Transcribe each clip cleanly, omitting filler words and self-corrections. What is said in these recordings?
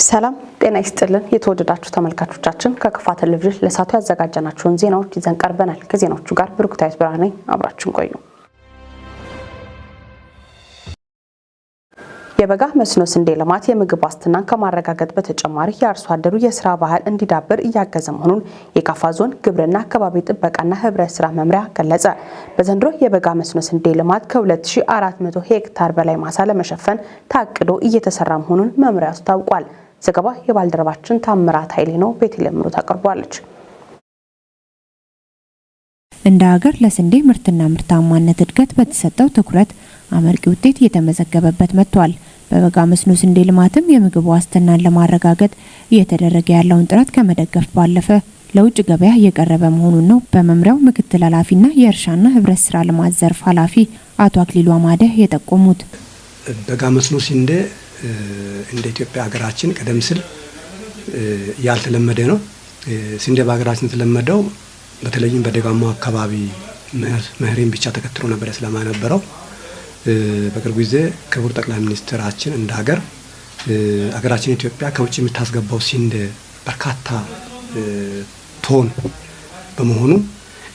ሰላም ጤና ይስጥልን። የተወደዳችሁ ተመልካቾቻችን፣ ከከፋ ቴሌቪዥን ለሰዓቱ ያዘጋጀናቸውን ዜናዎች ይዘን ቀርበናል። ከዜናዎቹ ጋር ብሩክታዊት ብርሃኔ፣ አብራችን ቆዩ። የበጋ መስኖ ስንዴ ልማት የምግብ ዋስትናን ከማረጋገጥ በተጨማሪ የአርሶ አደሩ የስራ ባህል እንዲዳብር እያገዘ መሆኑን የካፋ ዞን ግብርና አካባቢ ጥበቃና ህብረት ስራ መምሪያ ገለጸ። በዘንድሮ የበጋ መስኖ ስንዴ ልማት ከ2400 ሄክታር በላይ ማሳ ለመሸፈን ታቅዶ እየተሰራ መሆኑን መምሪያው አስታውቋል። ዘገባ የባልደረባችን ታምራት ኃይሌ ነው። ቤተልሔም ምሩ ታቀርበዋለች። እንደ ሀገር ለስንዴ ምርትና ምርታማነት እድገት በተሰጠው ትኩረት አመርቂ ውጤት እየተመዘገበበት መጥቷል። በበጋ መስኖ ስንዴ ልማትም የምግብ ዋስትናን ለማረጋገጥ እየተደረገ ያለውን ጥረት ከመደገፍ ባለፈ ለውጭ ገበያ እየቀረበ መሆኑን ነው በመምሪያው ምክትል ኃላፊና የእርሻና ህብረት ስራ ልማት ዘርፍ ኃላፊ አቶ አክሊሉ አማደ የጠቆሙት። በጋ መስኖ ስንዴ እንደ ኢትዮጵያ ሀገራችን ቀደም ሲል ያልተለመደ ነው። ስንዴ በሀገራችን የተለመደው በተለይም በደጋማው አካባቢ መኸርን ብቻ ተከትሎ ነበር ስለማ ነበረው። በቅርብ ጊዜ ክቡር ጠቅላይ ሚኒስትራችን እንደ ሀገር ሀገራችን ኢትዮጵያ ከውጭ የምታስገባው ስንዴ በርካታ ቶን በመሆኑ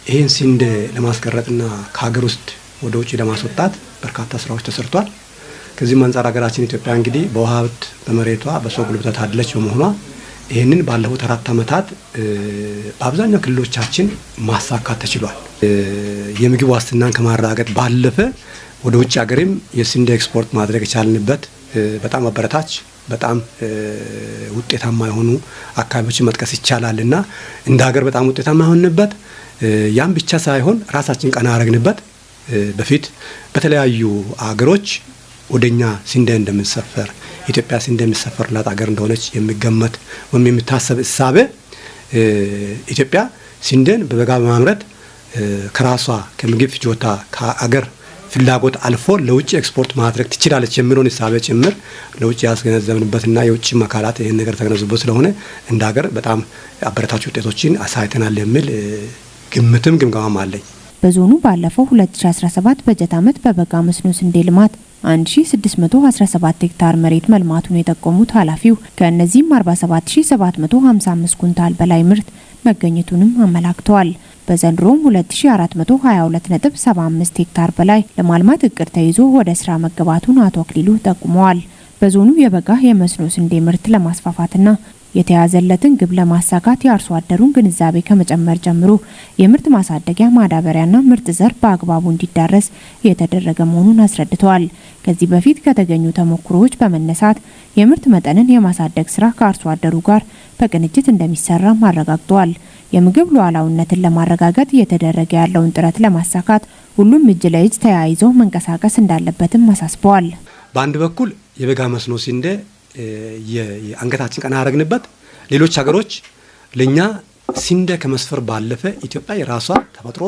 ይህን ስንዴ ለማስቀረጥና ከሀገር ውስጥ ወደ ውጭ ለማስወጣት በርካታ ስራዎች ተሰርቷል። ከዚህም አንጻር ሀገራችን ኢትዮጵያ እንግዲህ በውሃ ሀብት፣ በመሬቷ፣ በሰው ጉልበት የታደለች በመሆኗ ይህንን ባለፉት 4 ዓመታት በአብዛኛው ክልሎቻችን ማሳካት ተችሏል። የምግብ ዋስትናን ከማረጋገጥ ባለፈ ወደ ውጭ ሀገርም የስንዴ ኤክስፖርት ማድረግ የቻልንበት በጣም አበረታች፣ በጣም ውጤታማ የሆኑ አካባቢዎችን መጥቀስ ይቻላል እና እንደ ሀገር በጣም ውጤታማ የሆንበት፣ ያም ብቻ ሳይሆን ራሳችን ቀና ያደረግንበት፣ በፊት በተለያዩ አገሮች ወደኛ ስንዴ እንደምንሰፈር፣ ኢትዮጵያ ስንዴ የሚሰፈርላት ሀገር እንደሆነች የሚገመት ወይም የሚታሰብ እሳቤ፣ ኢትዮጵያ ስንዴን በበጋ በማምረት ከራሷ ከምግብ ፍጆታ ከአገር ፍላጎት አልፎ ለውጭ ኤክስፖርት ማድረግ ትችላለች የሚለውን እሳቤ ጭምር ለውጭ ያስገነዘብንበትና የውጭ አካላት ይህን ነገር ተገነዘቡበት ስለሆነ እንደ ሀገር በጣም አበረታች ውጤቶችን አሳይተናል የሚል ግምትም ግምገማም አለኝ። በዞኑ ባለፈው 2017 በጀት ዓመት በበጋ መስኖ ስንዴ ልማት 1617 ሄክታር መሬት መልማቱን የጠቆሙት ኃላፊው፣ ከእነዚህም 47755 ኩንታል በላይ ምርት መገኘቱንም አመላክተዋል። በዘንድሮም 2422.75 ሄክታር በላይ ለማልማት እቅድ ተይዞ ወደ ስራ መገባቱን አቶ አክሊሉ ጠቁመዋል። በዞኑ የበጋ የመስኖ ስንዴ ምርት ለማስፋፋትና የተያዘለትን ግብ ለማሳካት የአርሶ አደሩን ግንዛቤ ከመጨመር ጀምሮ የምርት ማሳደጊያ ማዳበሪያና ምርጥ ዘር በአግባቡ እንዲዳረስ የተደረገ መሆኑን አስረድተዋል። ከዚህ በፊት ከተገኙ ተሞክሮዎች በመነሳት የምርት መጠንን የማሳደግ ስራ ከአርሶ አደሩ ጋር በቅንጅት እንደሚሰራም አረጋግጠዋል። የምግብ ሉዓላዊነትን ለማረጋገጥ እየተደረገ ያለውን ጥረት ለማሳካት ሁሉም እጅ ለእጅ ተያይዞ መንቀሳቀስ እንዳለበትም አሳስበዋል። በአንድ በኩል የበጋ መስኖ ስንዴ የአንገታችን ቀና ያደረግንበት፣ ሌሎች ሀገሮች ለእኛ ስንዴ ከመስፈር ባለፈ ኢትዮጵያ የራሷ ተፈጥሮ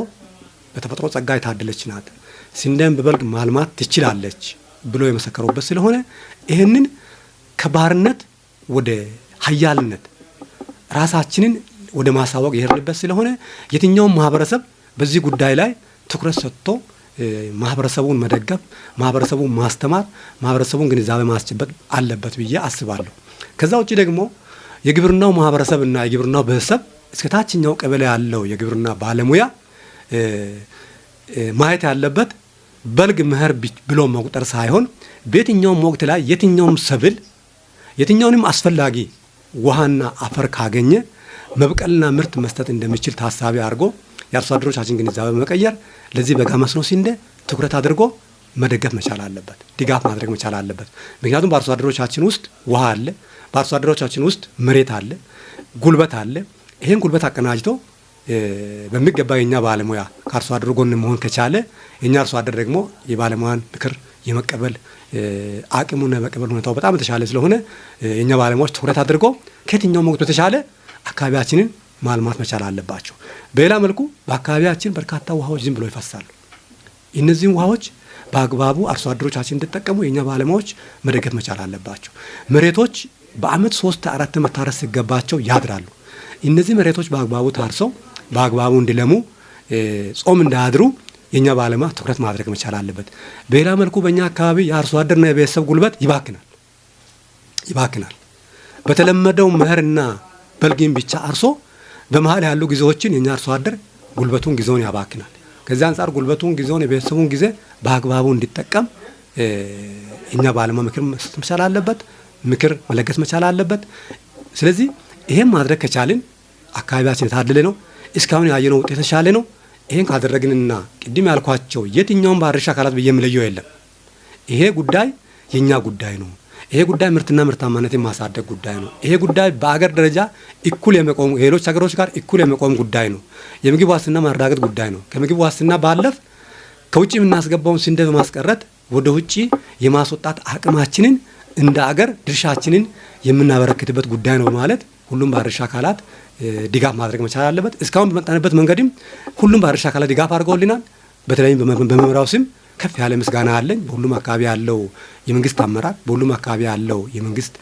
በተፈጥሮ ጸጋ የታደለች ናት፣ ስንዴን በበልግ ማልማት ትችላለች ብሎ የመሰከሩበት ስለሆነ ይህንን ከባርነት ወደ ሀያልነት ራሳችንን ወደ ማሳወቅ የሄድንበት ስለሆነ የትኛውም ማህበረሰብ በዚህ ጉዳይ ላይ ትኩረት ሰጥቶ ማህበረሰቡን መደገፍ፣ ማህበረሰቡን ማስተማር፣ ማህበረሰቡን ግንዛቤ ማስጨበጥ አለበት ብዬ አስባለሁ። ከዛ ውጭ ደግሞ የግብርናው ማህበረሰብ እና የግብርናው ቤተሰብ እስከ ታችኛው ቀበሌ ያለው የግብርና ባለሙያ ማየት ያለበት በልግ መኸር ብሎ መቁጠር ሳይሆን በየትኛውም ወቅት ላይ የትኛውም ሰብል የትኛውንም አስፈላጊ ውሃና አፈር ካገኘ መብቀልና ምርት መስጠት እንደሚችል ታሳቢ አድርጎ የአርሶ አደሮቻችን ግንዛቤ በመቀየር ለዚህ በጋ መስኖ ስንዴ ትኩረት አድርጎ መደገፍ መቻል አለበት፣ ድጋፍ ማድረግ መቻል አለበት። ምክንያቱም በአርሶ አደሮቻችን ውስጥ ውሃ አለ፣ በአርሶ አደሮቻችን ውስጥ መሬት አለ፣ ጉልበት አለ። ይህን ጉልበት አቀናጅቶ በሚገባ የኛ ባለሙያ ከአርሶ አደሩ ጎን መሆን ከቻለ፣ የኛ አርሶ አደር ደግሞ የባለሙያን ምክር የመቀበል አቅሙና የመቀበል ሁኔታው በጣም የተሻለ ስለሆነ የኛ ባለሙያዎች ትኩረት አድርጎ ከየትኛውም ወቅት በተሻለ አካባቢያችንን ማልማት መቻል አለባቸው። በሌላ መልኩ በአካባቢያችን በርካታ ውሃዎች ዝም ብሎ ይፈሳሉ። እነዚህም ውሃዎች በአግባቡ አርሶ አደሮቻችን እንዲጠቀሙ የእኛ ባለሙያዎች መደገፍ መቻል አለባቸው። መሬቶች በአመት ሶስት አራት መታረስ ሲገባቸው ያድራሉ። እነዚህ መሬቶች በአግባቡ ታርሰው በአግባቡ እንዲለሙ፣ ጾም እንዳያድሩ የእኛ ባለሙያ ትኩረት ማድረግ መቻል አለበት። በሌላ መልኩ በእኛ አካባቢ የአርሶ አደርና የቤተሰብ ጉልበት ይባክናል ይባክናል። በተለመደው መኸርና በልግን ብቻ አርሶ በመሃል ያሉ ጊዜዎችን የኛ አርሶ አደር ጉልበቱን ጊዜውን ያባክናል። ከዚህ አንጻር ጉልበቱን፣ ጊዜውን፣ የቤተሰቡን ጊዜ በአግባቡ እንዲጠቀም እኛ ባለሙያ ምክር መስጠት መቻል አለበት፣ ምክር መለገስ መቻል አለበት። ስለዚህ ይሄን ማድረግ ከቻልን አካባቢያችን የታደለ ነው። እስካሁን ያየነው ውጤት የተሻለ ነው። ይሄን ካደረግንና ቅድም ያልኳቸው የትኛውን ባለድርሻ አካላት ብዬ የምለየው የለም። ይሄ ጉዳይ የኛ ጉዳይ ነው። ይሄ ጉዳይ ምርትና ምርታማነትን ማሳደግ ጉዳይ ነው። ይሄ ጉዳይ በአገር ደረጃ እኩል የመቆም፣ ሌሎች ሀገሮች ጋር እኩል የመቆም ጉዳይ ነው። የምግብ ዋስትና ማረጋገጥ ጉዳይ ነው። ከምግብ ዋስትና ባለፍ ከውጭ የምናስገባውን ስንዴ በማስቀረት ወደ ውጭ የማስወጣት አቅማችንን እንደ አገር ድርሻችንን የምናበረክትበት ጉዳይ ነው በማለት ሁሉም ባለድርሻ አካላት ድጋፍ ማድረግ መቻል አለበት። እስካሁን በመጣንበት መንገድም ሁሉም ባለድርሻ አካላት ድጋፍ አድርገውልናል። በተለይም በመምሪያው ስም ከፍ ያለ ምስጋና አለኝ። በሁሉም አካባቢ ያለው የመንግስት አመራር፣ በሁሉም አካባቢ ያለው የመንግስት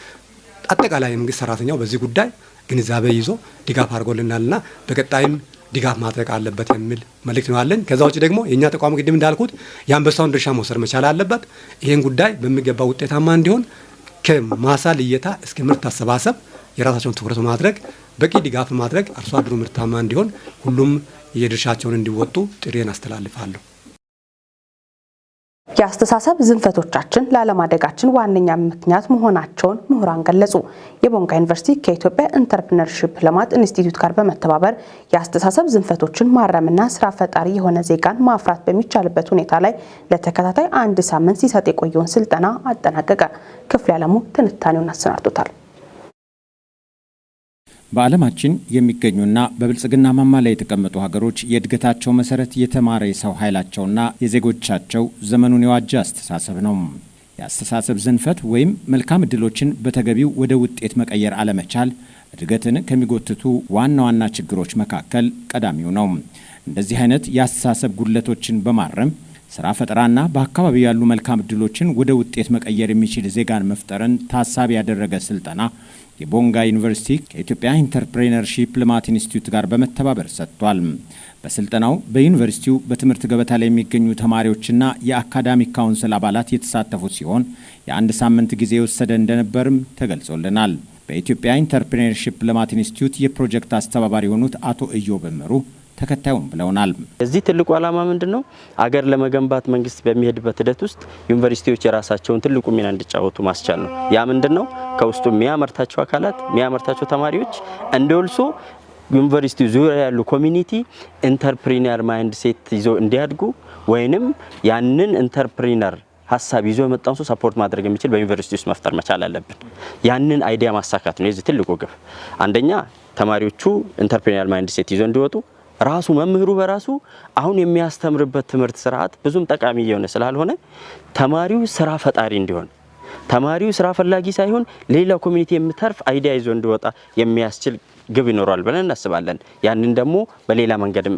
አጠቃላይ የመንግስት ሰራተኛው በዚህ ጉዳይ ግንዛቤ ይዞ ድጋፍ አድርጎልናልና በቀጣይም ድጋፍ ማድረግ አለበት የሚል መልእክት ነው ያለኝ። ከዛ ውጭ ደግሞ የእኛ ተቋም ቅድም እንዳልኩት የአንበሳውን ድርሻ መውሰድ መቻል አለበት። ይህን ጉዳይ በሚገባ ውጤታማ እንዲሆን ከማሳ ልየታ እስከ ምርት አሰባሰብ የራሳቸውን ትኩረት ማድረግ፣ በቂ ድጋፍ ማድረግ፣ አርሶ አደሩ ምርታማ እንዲሆን ሁሉም የድርሻቸውን እንዲወጡ ጥሪዬን አስተላልፋለሁ። የአስተሳሰብ ዝንፈቶቻችን ላለማደጋችን ዋነኛ ምክንያት መሆናቸውን ምሁራን ገለጹ። የቦንጋ ዩኒቨርሲቲ ከኢትዮጵያ ኢንተርፕርነርሺፕ ልማት ኢንስቲትዩት ጋር በመተባበር የአስተሳሰብ ዝንፈቶችን ማረምና ስራ ፈጣሪ የሆነ ዜጋን ማፍራት በሚቻልበት ሁኔታ ላይ ለተከታታይ አንድ ሳምንት ሲሰጥ የቆየውን ስልጠና አጠናቀቀ። ክፍሌ አለሙ ትንታኔውን አሰናድቶታል። በዓለማችን የሚገኙና በብልጽግና ማማ ላይ የተቀመጡ ሀገሮች የእድገታቸው መሰረት የተማረ የሰው ኃይላቸውና የዜጎቻቸው ዘመኑን የዋጀ አስተሳሰብ ነው። የአስተሳሰብ ዝንፈት ወይም መልካም እድሎችን በተገቢው ወደ ውጤት መቀየር አለመቻል እድገትን ከሚጎትቱ ዋና ዋና ችግሮች መካከል ቀዳሚው ነው። እንደዚህ አይነት የአስተሳሰብ ጉድለቶችን በማረም ስራ ፈጠራና በአካባቢው ያሉ መልካም እድሎችን ወደ ውጤት መቀየር የሚችል ዜጋን መፍጠርን ታሳቢ ያደረገ ስልጠና የቦንጋ ዩኒቨርሲቲ ከኢትዮጵያ ኢንተርፕሬነርሺፕ ልማት ኢንስቲትዩት ጋር በመተባበር ሰጥቷል። በስልጠናው በዩኒቨርሲቲው በትምህርት ገበታ ላይ የሚገኙ ተማሪዎችና የ academic council አባላት የተሳተፉ ሲሆን የአንድ ሳምንት ጊዜ የወሰደ እንደነበርም ተገልጾልናል። በኢትዮጵያ ኢንተርፕሬነርሺፕ ልማት ኢንስቲትዩት የፕሮጀክት አስተባባሪ የሆኑት አቶ እዮብ እምሩ ተከታዩን ብለውናል። የዚህ ትልቁ ዓላማ ምንድን ነው? አገር ለመገንባት መንግስት በሚሄድበት ሂደት ውስጥ ዩኒቨርሲቲዎች የራሳቸውን ትልቁ ሚና እንዲጫወቱ ማስቻል ነው። ያ ምንድን ነው? ከውስጡ የሚያመርታቸው አካላት፣ የሚያመርታቸው ተማሪዎች and also ዩኒቨርሲቲ ዙሪያ ያሉ community entrepreneur mindset ይዞ እንዲያድጉ ወይንም ያንን entrepreneur ሀሳብ ይዞ የመጣውን ሰው support ማድረግ የሚችል በዩኒቨርሲቲ ውስጥ መፍጠር መቻል አለብን። ያንን idea ማሳካት ነው የዚህ ትልቁ ግብ። አንደኛ ተማሪዎቹ entrepreneur mindset ይዞ እንዲወጡ፣ ራሱ መምህሩ በራሱ አሁን የሚያስተምርበት ትምህርት ስርዓት ብዙም ጠቃሚ እየሆነ ስላልሆነ ተማሪው ስራ ፈጣሪ እንዲሆን፣ ተማሪው ስራ ፈላጊ ሳይሆን ሌላ community የሚተርፍ idea ይዞ እንዲወጣ የሚያስችል ግብ ይኖረዋል ብለን እናስባለን። ያንን ደግሞ በሌላ መንገድም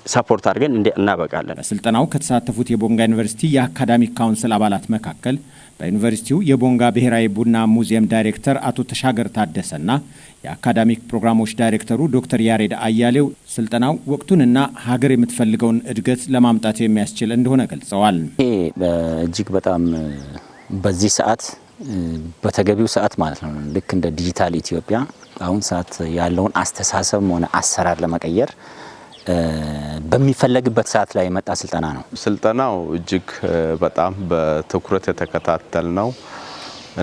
support አድርገን እናበቃለን። በስልጠናው ከተሳተፉት የቦንጋ ዩኒቨርሲቲ የ academic council አባላት መካከል በዩኒቨርሲቲው የቦንጋ ብሔራዊ ቡና ሙዚየም ዳይሬክተር አቶ ተሻገር ታደሰና የ academic ፕሮግራሞች ዳይሬክተሩ ዶክተር ያሬድ አያሌው ስልጠናው ወቅቱንና ሀገር የምትፈልገውን እድገት ለማምጣት የሚያስችል እንደሆነ ገልጸዋል። ይሄ እጅግ በጣም በዚህ ሰዓት በተገቢው ሰዓት ማለት ነው። ልክ እንደ ዲጂታል ኢትዮጵያ አሁን ሰዓት ያለውን አስተሳሰብም ሆነ አሰራር ለመቀየር በሚፈለግበት ሰዓት ላይ የመጣ ስልጠና ነው። ስልጠናው እጅግ በጣም በትኩረት የተከታተል ነው።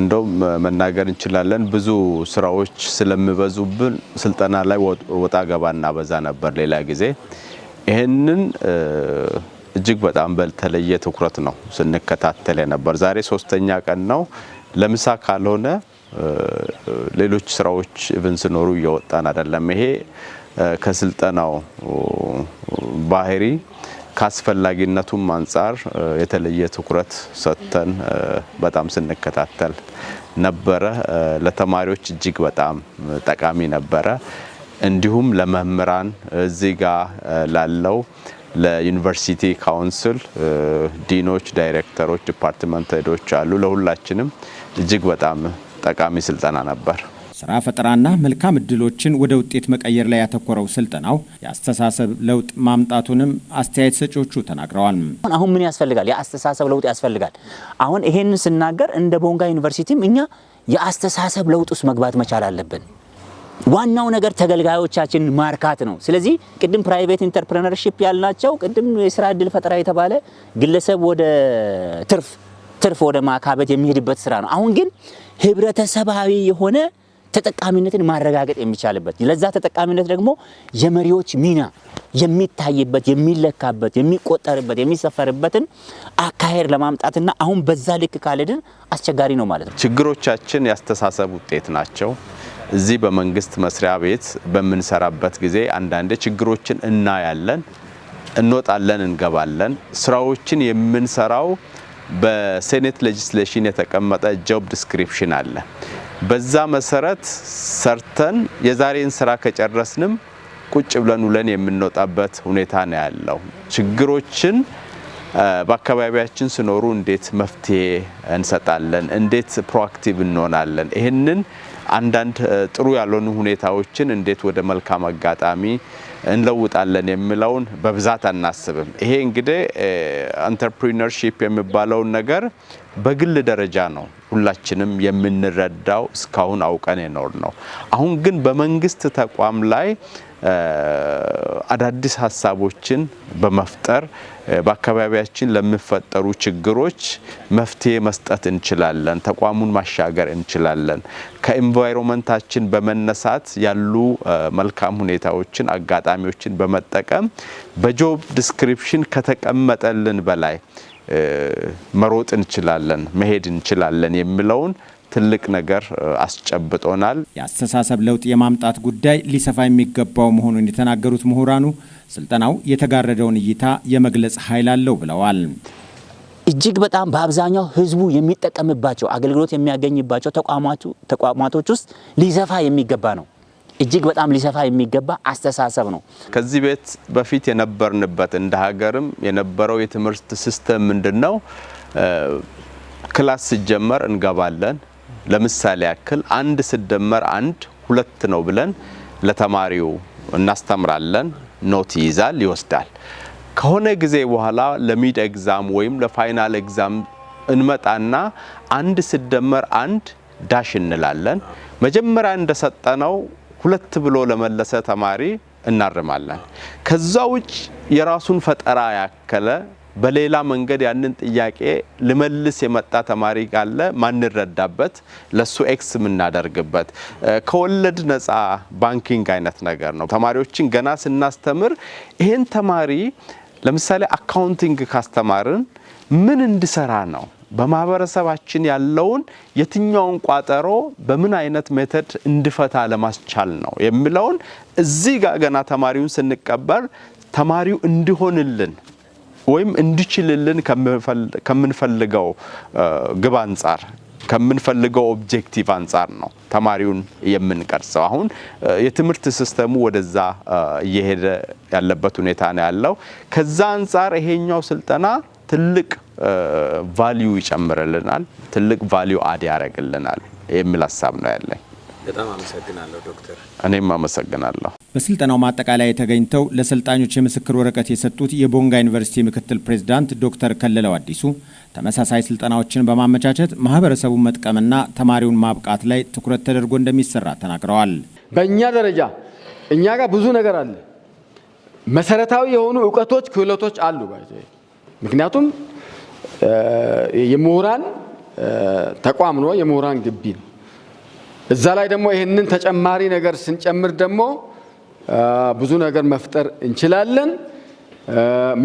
እንደውም መናገር እንችላለን፣ ብዙ ስራዎች ስለሚበዙብን ስልጠና ላይ ወጣ ገባ እናበዛ ነበር ሌላ ጊዜ። ይህንን እጅግ በጣም በተለየ ትኩረት ነው ስንከታተል የነበር። ዛሬ ሶስተኛ ቀን ነው። ለምሳ ካልሆነ ሌሎች ስራዎች even ሲኖሩ እየወጣን አይደለም። ይሄ ከስልጠናው ባህሪ ካስፈላጊነቱም አንጻር የተለየ ትኩረት ሰጥተን በጣም ስንከታተል ነበረ። ለተማሪዎች እጅግ በጣም ጠቃሚ ነበረ። እንዲሁም ለመምህራን፣ እዚህ ጋር ላለው ለዩኒቨርሲቲ council ዲኖች፣ ዳይሬክተሮች፣ department head ኦች አሉ። ለሁላችንም እጅግ በጣም ጠቃሚ ስልጠና ነበር። ስራ ፈጠራና መልካም እድሎችን ወደ ውጤት መቀየር ላይ ያተኮረው ስልጠናው የአስተሳሰብ ለውጥ ማምጣቱንም አስተያየት ሰጪዎቹ ተናግረዋል። አሁን ምን ያስፈልጋል? የአስተሳሰብ ለውጥ ያስፈልጋል። አሁን ይሄንን ስናገር እንደ ቦንጋ ዩኒቨርሲቲም እኛ የአስተሳሰብ ለውጥ ውስጥ መግባት መቻል አለብን። ዋናው ነገር ተገልጋዮቻችንን ማርካት ነው። ስለዚህ ቅድም private entrepreneurship ያልናቸው፣ ቅድም የስራ እድል ፈጠራ የተባለ ግለሰብ ወደ ትርፍ ወደ ማካበት የሚሄድበት ስራ ነው። አሁን ግን ህብረተሰባዊ የሆነ ተጠቃሚነትን ማረጋገጥ የሚቻልበት፣ ለዛ ተጠቃሚነት ደግሞ የመሪዎች ሚና የሚታይበት፣ የሚለካበት፣ የሚቆጠርበት፣ የሚሰፈርበትን አካሄድ ለማምጣትና አሁን በዛ ልክ ካልሄድን አስቸጋሪ ነው ማለት ነው። ችግሮቻችን ያስተሳሰብ ውጤት ናቸው። እዚህ በመንግስት መስሪያ ቤት በምንሰራበት ጊዜ አንዳንዴ ችግሮችን እናያለን፣ እንወጣለን፣ እንገባለን። ስራዎችን የምንሰራው በ Senate legislation የተቀመጠ job description አለ። በዛ መሰረት ሰርተን የዛሬን ስራ ከጨረስንም ቁጭ ብለን ውለን የምንወጣበት ሁኔታ ነው ያለው። ችግሮችን በአካባቢያችን ሲኖሩ እንዴት መፍትሄ እንሰጣለን? እንዴት proactive እንሆናለን? ይህንን አንዳንድ ጥሩ ያልሆኑ ሁኔታዎችን እንዴት ወደ መልካም አጋጣሚ እንለውጣለን የሚለውን በብዛት አናስብም። ይሄ እንግዲህ entrepreneurship የሚባለውን ነገር በግል ደረጃ ነው ሁላችንም የምንረዳው፣ እስካሁን አውቀን የኖርነው። አሁን ግን በመንግስት ተቋም ላይ አዳዲስ ሀሳቦችን በመፍጠር በአካባቢያችን ለሚፈጠሩ ችግሮች መፍትሄ መስጠት እንችላለን። ተቋሙን ማሻገር እንችላለን። ከ environment ኣችን በመነሳት ያሉ መልካም ሁኔታዎችን፣ አጋጣሚዎችን በመጠቀም በ job description ከተቀመጠልን በላይ መሮጥ እንችላለን፣ መሄድ እንችላለን የሚለውን ትልቅ ነገር አስጨብጦናል። የአስተሳሰብ ለውጥ የማምጣት ጉዳይ ሊሰፋ የሚገባው መሆኑን የተናገሩት ምሁራኑ ስልጠናው የተጋረደውን እይታ የመግለጽ ኃይል አለው ብለዋል። እጅግ በጣም በአብዛኛው ህዝቡ የሚጠቀምባቸው፣ አገልግሎት የሚያገኝባቸው ተቋማቶች ውስጥ ሊሰፋ የሚገባ ነው። እጅግ በጣም ሊሰፋ የሚገባ አስተሳሰብ ነው። ከዚህ ቤት በፊት የነበርንበት እንደ ሀገርም የነበረው የትምህርት system ምንድን ነው? Class ሲጀመር እንገባለን። ለምሳሌ ያክል 1 ሲደመር 1 2 ነው ብለን ለተማሪው እናስተምራለን። Note ይይዛል፣ ይወስዳል። ከሆነ ጊዜ በኋላ ለ mid exam ወይም ለ final exam እንመጣና 1 ሲደመር 1 dash እንላለን። መጀመሪያ እንደሰጠነው 2 ብሎ ለመለሰ ተማሪ እናርማለን። ከዛ ውጭ የራሱን ፈጠራ ያከለ በሌላ መንገድ ያንን ጥያቄ ልመልስ የመጣ ተማሪ ካለ ማንረዳበት፣ ለሱ X የምናደርግበት፣ ከወለድ ነፃ banking አይነት ነገር ነው። ተማሪዎችን ገና ስናስተምር ይሄን ተማሪ ለምሳሌ accounting ካስተማርን ምን እንዲሰራ ነው፣ በማህበረሰባችን ያለውን የትኛውን ቋጠሮ በምን አይነት method እንዲፈታ ለማስቻል ነው የሚለውን እዚህ ጋር ገና ተማሪውን ስንቀበል ተማሪው እንዲሆንልን ወይም እንዲችልልን ከምንፈልገው ግብ አንጻር፣ ከምንፈልገው objective አንጻር ነው ተማሪውን የምንቀርጸው። አሁን የትምህርት system ኡ ወደዛ እየሄደ ያለበት ሁኔታ ነው ያለው። ከዛ አንጻር ይሄኛው ስልጠና ትልቅ value ይጨምርልናል፣ ትልቅ value add ያደርግልናል የሚል ሀሳብ ነው ያለኝ። በጣም አመሰግናለሁ ዶክተር። እኔም አመሰግናለሁ። በስልጠናው ማጠቃለያ ተገኝተው ለሰልጣኞች የምስክር ወረቀት የሰጡት የቦንጋ ዩኒቨርሲቲ ምክትል ፕሬዝዳንት ዶክተር ከለለው አዲሱ ተመሳሳይ ስልጠናዎችን በማመቻቸት ማህበረሰቡን መጥቀምና ተማሪውን ማብቃት ላይ ትኩረት ተደርጎ እንደሚሰራ ተናግረዋል። በእኛ ደረጃ እኛ ጋር ብዙ ነገር አለ። መሰረታዊ የሆኑ እውቀቶች፣ ክህሎቶች አሉ። ምክንያቱም የምሁራን ተቋም ነው፣ የምሁራን ግቢ ነው። እዛ ላይ ደግሞ ይህንን ተጨማሪ ነገር ስንጨምር ደግሞ ብዙ ነገር መፍጠር እንችላለን።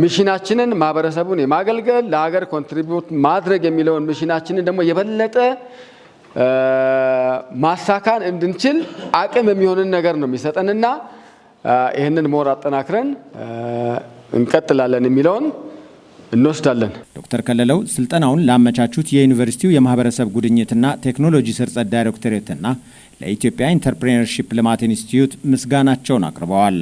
Mission ኣችንን ማህበረሰቡን የማገልገል፣ ለሀገር contribute ማድረግ የሚለውን mission ኣችንን ደግሞ የበለጠ ማሳካት እንድንችል አቅም የሚሆንን ነገር ነው የሚሰጠንና ይህንን more አጠናክረን እንቀጥላለን የሚለውን እንወስዳለን። ዶክተር ከለለው ስልጠናውን ላመቻቹት የዩኒቨርሲቲው የማህበረሰብ ጉድኝትና ቴክኖሎጂ ስርጸት ዳይሬክቶሬትና ለኢትዮጵያ entrepreneurship ልማት ኢንስቲትዩት ምስጋናቸውን አቅርበዋል።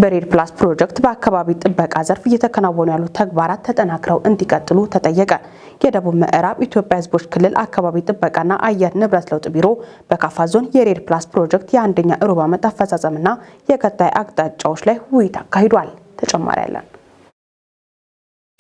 በ REDD Plus ፕሮጀክት በአካባቢ ጥበቃ ዘርፍ እየተከናወኑ ያሉ ተግባራት ተጠናክረው እንዲቀጥሉ ተጠየቀ። የደቡብ ምዕራብ ኢትዮጵያ ሕዝቦች ክልል አካባቢ ጥበቃና አየር ንብረት ለውጥ ቢሮ በካፋ ዞን የ REDD Plus ፕሮጀክት የአንደኛ ሩብ ዓመት አፈጻጸምና የቀጣይ አቅጣጫዎች ላይ ውይይት አካሂዷል። ተጨማሪ አለን።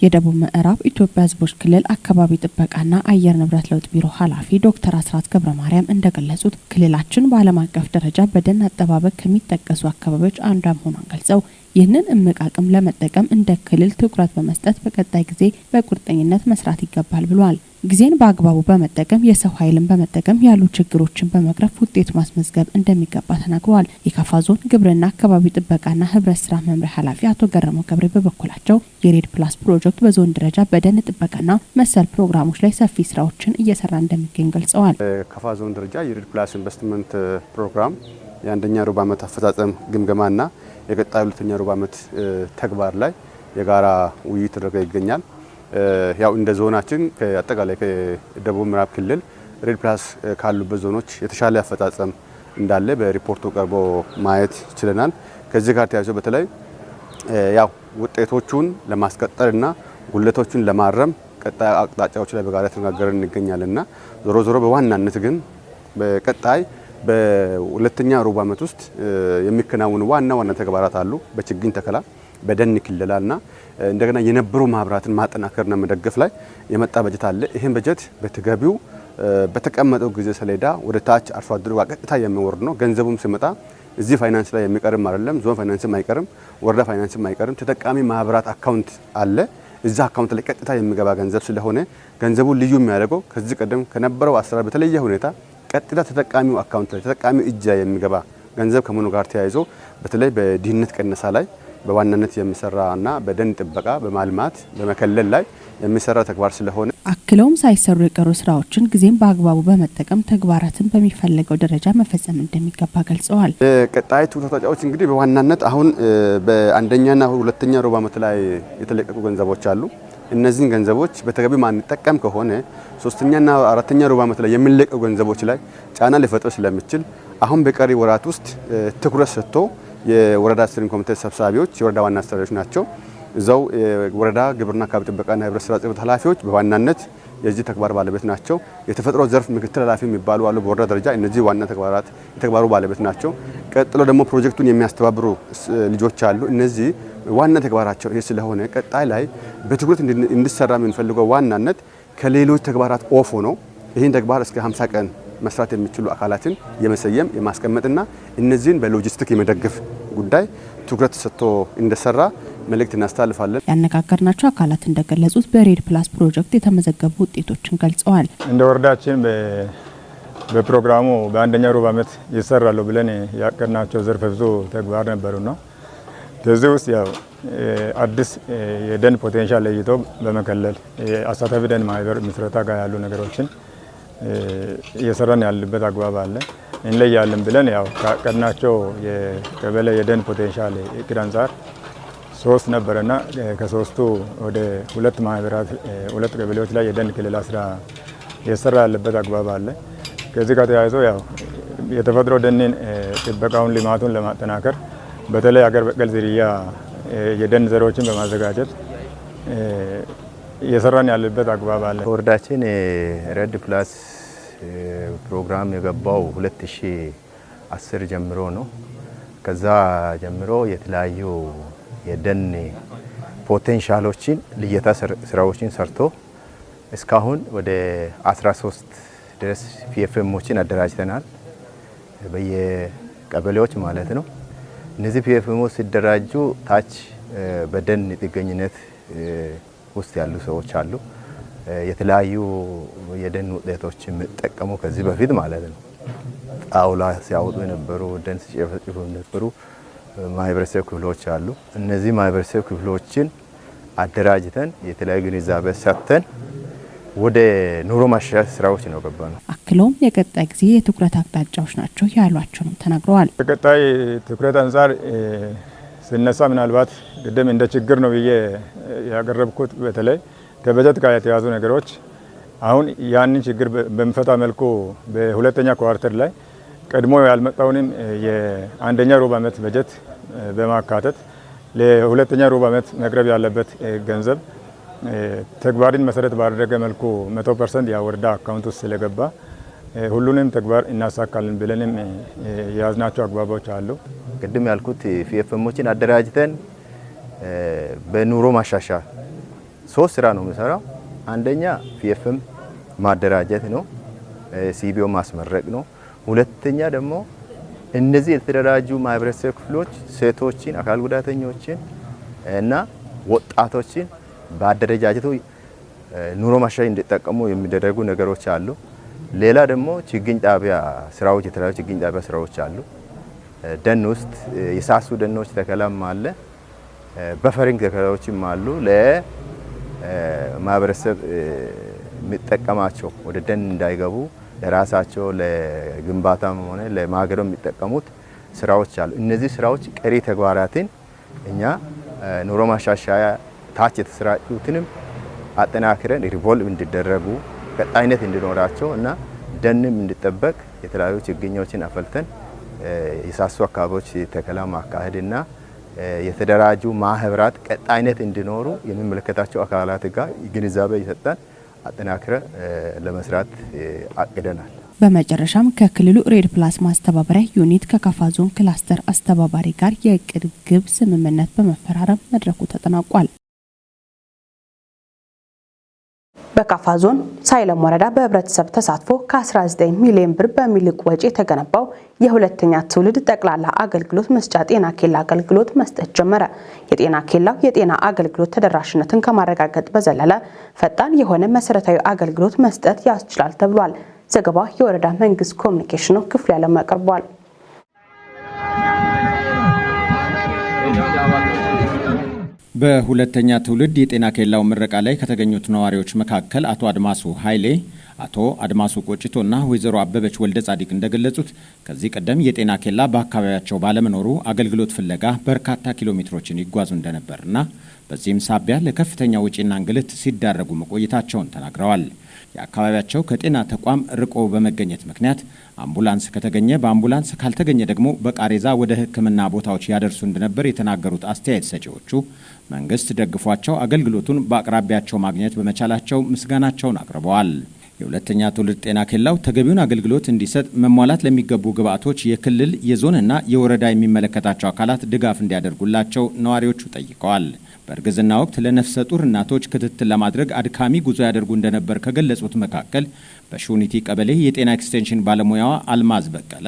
የደቡብ ምዕራብ ኢትዮጵያ ሕዝቦች ክልል አካባቢ ጥበቃና አየር ንብረት ለውጥ ቢሮ ኃላፊ ዶክተር አስራት ገብረ ማርያም እንደገለጹት፣ ክልላችን በዓለም አቀፍ ደረጃ በደን አጠባበቅ ከሚጠቀሱ አካባቢዎች አንዷ መሆኗን ገልጸው፣ ይህንን እምቅ አቅም ለመጠቀም እንደ ክልል ትኩረት በመስጠት በቀጣይ ጊዜ በቁርጠኝነት መስራት ይገባል ብሏል። ጊዜን በአግባቡ በመጠቀም፣ የሰው ኃይልን በመጠቀም ያሉ ችግሮችን በመቅረፍ ውጤት ማስመዝገብ እንደሚገባ ተናግረዋል። የካፋ ዞን ግብርና፣ አካባቢ ጥበቃና ህብረት ስራ መምሪያ ኃላፊ አቶ ገረመው ገብሬ በበኩላቸው፣ የ REDD Plus ፕሮጀክት በዞን ደረጃ በደን ጥበቃና መሰል ፕሮግራሞች ላይ ሰፊ ስራዎችን እየሰራ እንደሚገኝ ገልጸዋል። ካፋ ዞን ደረጃ የ REDD Plus ኢንቨስትመንት ፕሮግራም የአንደኛ ሩብ ዓመት አፈጻጸም ግምገማና የቀጣዩ ሁለተኛ ሩብ ዓመት ተግባር ላይ የጋራ ውይይት ተደርጎ ይገኛል። ያው እንደ ዞናችን አጠቃላይ ከደቡብ ምዕራብ ክልል REDD Plus ካሉበት ዞኖች የተሻለ አፈጻጸም እንዳለ በሪፖርቱ ቀርቦ ማየት ችለናል። ከዚህ ጋር ተያይዞ በተለይ ያው ውጤቶቹን ለማስቀጠልና ጉድለቶቹን ለማረም ቀጣይ አቅጣጫዎች ላይ በጋራ ተነጋገርን እንገኛለንና፣ ዞሮ ዞሮ በዋናነት ግን በቀጣይ በሁለተኛ ሩብ ዓመት ውስጥ የሚከናወኑ ዋና ዋና ተግባራት አሉ። በችግኝ ተከላ፣ በደን ክለላና እንደገና የነበሩ ማህበራትን ማጠናከርና መደገፍ ላይ የመጣ በጀት አለ። ይህን በጀት በተገቢው በተቀመጠው ጊዜ ሰሌዳ ወደ ታች አርሶ አደሩ ጋር ቀጥታ የሚወርድ ነው። ገንዘቡም ሲመጣ እዚህ ፋይናንስ ላይ የሚቀርም አይደለም፣ ዞን ፋይናንስም አይቀርም፣ ወረዳ ፋይናንስም አይቀርም። ተጠቃሚ ማህበራት አካውንት አለ። እዛ አካውንት ላይ ቀጥታ የሚገባ ገንዘብ ስለሆነ፣ ገንዘቡ ልዩ የሚያደርገው ከዚህ ቀደም ከነበረው አሰራር በተለየ ሁኔታ ቀጥታ ተጠቃሚው አካውንት ላይ፣ ተጠቃሚው እጅ ላይ የሚገባ ገንዘብ ከመሆኑ ጋር ተያይዞ፣ በተለይ በድህነት ቅነሳ ላይ በዋናነት የሚሰራና በደን ጥበቃ በማልማት በመከለል ላይ የሚሰራ ተግባር ስለሆነ። አክለውም ሳይሰሩ የቀሩ ስራዎችን ጊዜም በአግባቡ በመጠቀም ተግባራትን በሚፈለገው ደረጃ መፈጸም እንደሚገባ ገልጸዋል። ቀጣይ ትኩረት አቅጣጫዎች እንግዲህ በዋናነት አሁን በአንደኛና ሁለተኛ ሩብ ዓመት ላይ የተለቀቁ ገንዘቦች አሉ። እነዚህን ገንዘቦች በተገቢ ማንጠቀም ከሆነ ሶስተኛና አራተኛ ሩብ ዓመት ላይ የሚለቀቁ ገንዘቦች ላይ ጫና ሊፈጥር ስለሚችል፣ አሁን በቀሪ ወራት ውስጥ ትኩረት ሰጥቶ የወረዳ steering ኮሚቴ ሰብሳቢዎች፣ የወረዳ ዋና አስተዳዳሪዎች ናቸው። እዛው የወረዳ ግብርና፣ አካባቢ ጥበቃና ህብረት ስራ ጽሕፈት ኃላፊዎች በዋናነት የዚህ ተግባር ባለቤት ናቸው። የተፈጥሮ ዘርፍ ምክትል ኃላፊ የሚባሉ አሉ በወረዳ ደረጃ። እነዚህ ዋና ተግባራት የተግባሩ ባለቤት ናቸው። ቀጥሎ ደግሞ ፕሮጀክቱን የሚያስተባብሩ ልጆች አሉ። እነዚህ ዋና ተግባራቸው ይህ ስለሆነ፣ ቀጣይ ላይ በትኩረት እንዲሰራ የምንፈልገው ዋናነት ከሌሎች ተግባራት off ሆኖ ይህን ተግባር እስከ 50 ቀን መስራት የሚችሉ አካላትን የመሰየም፣ የማስቀመጥና እነዚህን በሎጂስቲክ የመደገፍ ጉዳይ ትኩረት ሰጥቶ እንዲሰራ መልእክት እናስተላልፋለን። ያነጋገርናቸው አካላት እንደገለጹት በ REDD Plus ፕሮጀክት የተመዘገቡ ውጤቶችን ገልጸዋል። እንደ ወረዳችን በፕሮግራሙ በአንደኛ ሩብ ዓመት ይሰራሉ ብለን ያቀድናቸው ዘርፈ ብዙ ተግባር ነበሩና፣ ከዚህ ውስጥ ያው አዲስ የደን potential ለይቶ በመከለል፣ አሳታፊ ደን ማህበር ምስረታ ጋር ያሉ ነገሮችን እየሰራን ያለበት አግባብ አለ። እንለያለን ብለን ያው ካቀድናቸው የቀበሌ የደን potential እቅድ አንጻር ሶስት ነበረና፣ ከሶስቱ ወደ ሁለት ማህበራት፣ ሁለት ቀበሌዎች ላይ የደን ክለላ ስራ እየሰራ ያለበት አግባብ አለ። ከዚህ ጋር ተያይዞ ያው የተፈጥሮ ደንን ጥበቃውን ልማቱን ለማጠናከር በተለይ ሀገር በቀል ዝርያ የደን ዘሮችን በማዘጋጀት እየሰራን ያለበት አግባብ አለ። ወረዳችን REDD Plus ፕሮግራም የገባው 2010 ጀምሮ ነው። ከዛ ጀምሮ የተለያዩ የደን potential ኦችን ልየታ ስራዎችን ሰርቶ እስካሁን ወደ 13 ድረስ PFM ኦችን አደራጅተናል፣ በየቀበሌዎች ማለት ነው። እነዚህ PFM ኦች ሲደራጁ ታች በደን ጥገኝነት ውስጥ ያሉ ሰዎች አሉ። የተለያዩ የደን ውጤቶች የሚጠቀሙ ከዚህ በፊት ማለት ነው። ጣውላ ሲያወጡ የነበሩ፣ ደን ሲጨፈጭፉ የነበሩ ማህበረሰብ ክፍሎች አሉ። እነዚህ ማህበረሰብ ክፍሎችን አደራጅተን፣ የተለያዩ ግንዛቤ ሰጥተን ወደ ኑሮ ማሻሻል ስራዎች ነው የገባነው። አክለውም የቀጣይ ጊዜ የትኩረት አቅጣጫዎች ናቸው ያሏቸውንም ተናግረዋል። ከቀጣይ ትኩረት አንጻር ስነሳ፣ ምናልባት ቅድም እንደ ችግር ነው ብዬ ያቀረብኩት በተለይ ከበጀት ጋር የተያዙ ነገሮች፣ አሁን ያንን ችግር በሚፈታ መልኩ በሁለተኛ quarter ላይ ቀድሞ ያልመጣውንም የአንደኛ ሩብ ዓመት በጀት በማካተት ለሁለተኛ ሩብ ዓመት መቅረብ ያለበት ገንዘብ ተግባርን መሰረት ባደረገ መልኩ 100% የወረዳ አካውንት ውስጥ ስለገባ ሁሉንም ተግባር እናሳካለን ብለንም የያዝናቸው አግባቦች አሉ። ቅድም ያልኩት PFM ኦችን አደራጅተን በኑሮ ማሻሻያ ሶስት ስራ ነው የምሰራው። አንደኛ PFM ማደራጀት ነው፣ CBO ማስመረቅ ነው። ሁለተኛ ደግሞ እነዚህ የተደራጁ ማህበረሰብ ክፍሎች ሴቶችን፣ አካል ጉዳተኞችን እና ወጣቶችን በአደረጃጀቱ ኑሮ ማሻሻያ እንዲጠቀሙ የሚደረጉ ነገሮች አሉ። ሌላ ደግሞ ችግኝ ጣቢያ ስራዎች፣ የተለያዩ ችግኝ ጣቢያ ስራዎች አሉ። ደን ውስጥ የሳሱ ደኖች ተከላም አለ፣ buffering ተከላዎችም አሉ። ለማህበረሰብ የሚጠቀማቸው ወደ ደን እንዳይገቡ ለራሳቸው ለግንባታም ሆነ ለማገዶ የሚጠቀሙት ስራዎች አሉ። እነዚህ ስራዎች ቀሪ ተግባራትን እኛ ኑሮ ማሻሻያ ታች የተሰራጩትንም አጠናክረን revolve እንዲደረጉ ቀጣይነት እንዲኖራቸው እና ደንም እንዲጠበቅ የተለያዩ ችግኞችን አፈልተን የሳሱ አካባቢዎች ተከላ ማካሄድና የተደራጁ ማህበራት ቀጣይነት እንዲኖሩ የሚመለከታቸው አካላት ጋር ግንዛቤ እየሰጠን አጠናክረን ለመስራት አቅደናል። በመጨረሻም ከክልሉ REDD Plus ማስተባበሪያ ዩኒት ከካፋ ዞን ክላስተር አስተባባሪ ጋር የእቅድ ግብ ስምምነት በመፈራረም መድረኩ ተጠናቋል። በካፋ ዞን ሳይለም ወረዳ በህብረተሰብ ተሳትፎ ከ19 ሚሊዮን ብር በሚልቅ ወጪ የተገነባው የሁለተኛ ትውልድ ጠቅላላ አገልግሎት መስጫ ጤና ኬላ አገልግሎት መስጠት ጀመረ። የጤና ኬላው የጤና አገልግሎት ተደራሽነትን ከማረጋገጥ በዘለለ ፈጣን የሆነ መሰረታዊ አገልግሎት መስጠት ያስችላል ተብሏል። ዘገባው የወረዳ መንግስት ኮሚኒኬሽን ነው። ክፍሉ ያለም ያቀርበዋል። በሁለተኛ ትውልድ የጤና ኬላው ምረቃ ላይ ከተገኙት ነዋሪዎች መካከል አቶ አድማሱ ኃይሌ፣ አቶ አድማሱ ቆጭቶና ወይዘሮ አበበች ወልደ ጻዲቅ እንደገለጹት ከዚህ ቀደም የጤና ኬላ በአካባቢያቸው ባለመኖሩ አገልግሎት ፍለጋ በርካታ ኪሎ ሜትሮችን ይጓዙ እንደነበርና በዚህም ሳቢያ ለከፍተኛ ወጪና እንግልት ሲዳረጉ መቆየታቸውን ተናግረዋል። የአካባቢያቸው ከጤና ተቋም ርቆ በመገኘት ምክንያት አምቡላንስ ከተገኘ በአምቡላንስ ካልተገኘ ደግሞ በቃሬዛ ወደ ሕክምና ቦታዎች ያደርሱ እንደነበር የተናገሩት አስተያየት ሰጪዎቹ መንግስት ደግፏቸው አገልግሎቱን በአቅራቢያቸው ማግኘት በመቻላቸው ምስጋናቸውን አቅርበዋል። የሁለተኛ ትውልድ ጤና ኬላው ተገቢውን አገልግሎት እንዲሰጥ መሟላት ለሚገቡ ግብዓቶች የክልል የዞንና የወረዳ የሚመለከታቸው አካላት ድጋፍ እንዲያደርጉላቸው ነዋሪዎቹ ጠይቀዋል። በእርግዝና ወቅት ለነፍሰ ጡር እናቶች ክትትል ለማድረግ አድካሚ ጉዞ ያደርጉ እንደነበር ከገለጹት መካከል በሹኒቲ ቀበሌ የጤና ኤክስቴንሽን ባለሙያዋ አልማዝ በቀለ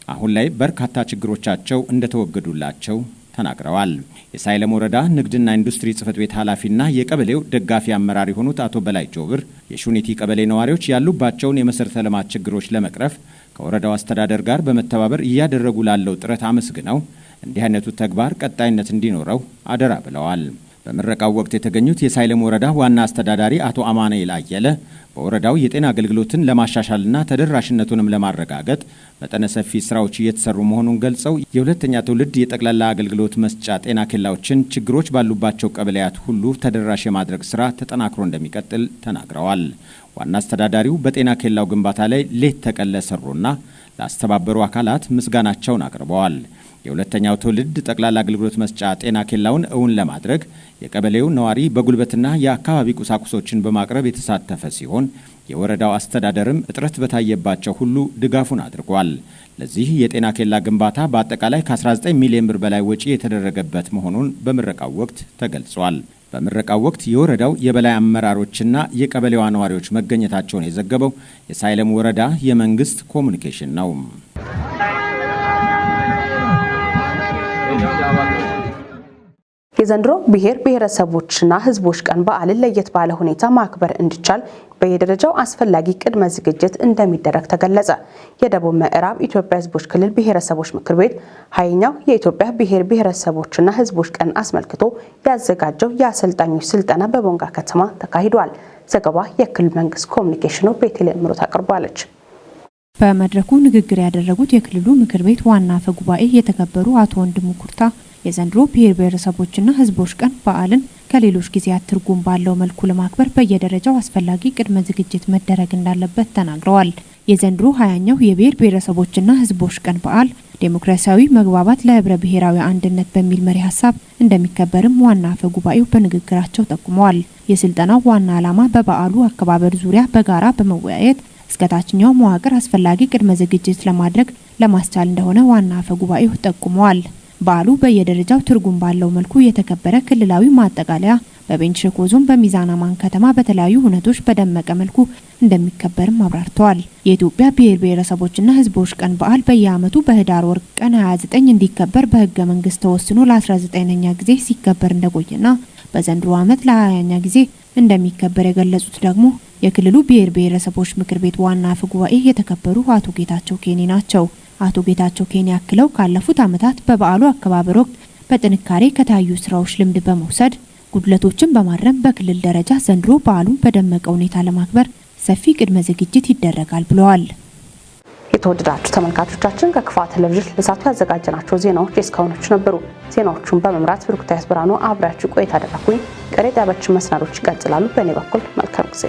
አሁን ላይ በርካታ ችግሮቻቸው እንደተወገዱላቸው ተናግረዋል። የሳይለም ወረዳ ንግድና ኢንዱስትሪ ጽሕፈት ቤት ኃላፊና የቀበሌው ደጋፊ አመራር የሆኑት አቶ በላይ ጆብር የሹኒቲ ቀበሌ ነዋሪዎች ያሉባቸውን የመሰረተ ልማት ችግሮች ለመቅረፍ ከወረዳው አስተዳደር ጋር በመተባበር እያደረጉ ላለው ጥረት አመስግነው እንዲህ አይነቱ ተግባር ቀጣይነት እንዲኖረው አደራ ብለዋል። በምረቃው ወቅት የተገኙት የሳይለም ወረዳ ዋና አስተዳዳሪ አቶ አማኑኤል አየለ በወረዳው የጤና አገልግሎትን ለማሻሻልና ተደራሽነቱንም ለማረጋገጥ መጠነ ሰፊ ስራዎች እየተሰሩ መሆኑን ገልጸው የሁለተኛ ትውልድ የጠቅላላ አገልግሎት መስጫ ጤና ኬላዎችን ችግሮች ባሉባቸው ቀበሌያት ሁሉ ተደራሽ የማድረግ ስራ ተጠናክሮ እንደሚቀጥል ተናግረዋል። ዋና አስተዳዳሪው በጤና ኬላው ግንባታ ላይ ሌት ተቀን ለሰሩና ላስተባበሩ አካላት ምስጋናቸውን አቅርበዋል። የሁለተኛው ትውልድ ጠቅላላ አገልግሎት መስጫ ጤና ኬላውን እውን ለማድረግ የቀበሌው ነዋሪ በጉልበትና የአካባቢ ቁሳቁሶችን በማቅረብ የተሳተፈ ሲሆን የወረዳው አስተዳደርም እጥረት በታየባቸው ሁሉ ድጋፉን አድርጓል። ለዚህ የጤና ኬላ ግንባታ በአጠቃላይ ከ19 ሚሊዮን ብር በላይ ወጪ የተደረገበት መሆኑን በምረቃው ወቅት ተገልጿል። በምረቃው ወቅት የወረዳው የበላይ አመራሮችና የቀበሌዋ ነዋሪዎች መገኘታቸውን የዘገበው የሳይለም ወረዳ የመንግስት ኮሚኒኬሽን ነው። የዘንድሮ ብሔር ብሔረሰቦችና ሕዝቦች ቀን በዓልን ለየት ባለ ሁኔታ ማክበር እንዲቻል በየደረጃው አስፈላጊ ቅድመ ዝግጅት እንደሚደረግ ተገለጸ። የደቡብ ምዕራብ ኢትዮጵያ ሕዝቦች ክልል ብሔረሰቦች ምክር ቤት 20ኛው የኢትዮጵያ ብሔር ብሔረሰቦችና ሕዝቦች ቀን አስመልክቶ ያዘጋጀው የአሰልጣኞች ስልጠና በቦንጋ ከተማ ተካሂዷል። ዘገባ የክልል መንግስት ኮሚኒኬሽኑ ቤተልሔም ምሩት አቅርባለች። በመድረኩ ንግግር ያደረጉት የክልሉ ምክር ቤት ዋና አፈ ጉባኤ የተከበሩ አቶ ወንድሙ ኩርታ የዘንድሮ ብሔር ብሔረሰቦችና ሕዝቦች ቀን በዓልን ከሌሎች ጊዜያት ትርጉም ባለው መልኩ ለማክበር በየደረጃው አስፈላጊ ቅድመ ዝግጅት መደረግ እንዳለበት ተናግረዋል። የዘንድሮ 20ኛው የብሔር ብሔረሰቦችና ሕዝቦች ቀን በዓል ዴሞክራሲያዊ መግባባት ለህብረ ብሔራዊ አንድነት በሚል መሪ ሀሳብ እንደሚከበርም ዋና አፈ ጉባኤው በንግግራቸው ጠቁመዋል። የስልጠናው ዋና ዓላማ በበዓሉ አከባበር ዙሪያ በጋራ በመወያየት እስከ ታችኛው መዋቅር አስፈላጊ ቅድመ ዝግጅት ለማድረግ ለማስቻል እንደሆነ ዋና አፈ ጉባኤው ጠቁመዋል። በዓሉ በየደረጃው ትርጉም ባለው መልኩ የተከበረ ክልላዊ ማጠቃለያ በቤንች ሸኮ ዞን በሚዛን አማን ከተማ በተለያዩ ሁነቶች በደመቀ መልኩ እንደሚከበርም አብራርተዋል። የኢትዮጵያ ብሔር ብሔረሰቦችና ሕዝቦች ቀን በዓል በየዓመቱ በህዳር ወር ቀን 29 እንዲከበር በህገ መንግስት ተወስኖ ለ19ኛ ጊዜ ሲከበር እንደቆየና በዘንድሮ ዓመት ለ20ኛ ጊዜ እንደሚከበር የገለጹት ደግሞ የክልሉ ብሔር ብሔረሰቦች ምክር ቤት ዋና አፈ ጉባኤ የተከበሩ አቶ ጌታቸው ኬኔ ናቸው። አቶ ጌታቸው ኬኔ አክለው ካለፉት ዓመታት በበዓሉ አከባበር ወቅት በጥንካሬ ከታዩ ስራዎች ልምድ በመውሰድ ጉድለቶችን በማረም በክልል ደረጃ ዘንድሮ በዓሉን በደመቀ ሁኔታ ለማክበር ሰፊ ቅድመ ዝግጅት ይደረጋል ብለዋል። የተወደዳችሁ ተመልካቾቻችን፣ ከክፋ ቴሌቪዥን ለሰዓቱ ያዘጋጀናቸው ዜናዎች የእስካሁኖቹ ነበሩ። ዜናዎቹን በመምራት ብሩክታይት ብርሃኑ አብሬያችሁ ቆይታ አደረኩኝ። ቀሪ ጣቢያችን መሰናዶች ይቀጥላሉ። በእኔ በኩል መልካም ጊዜ።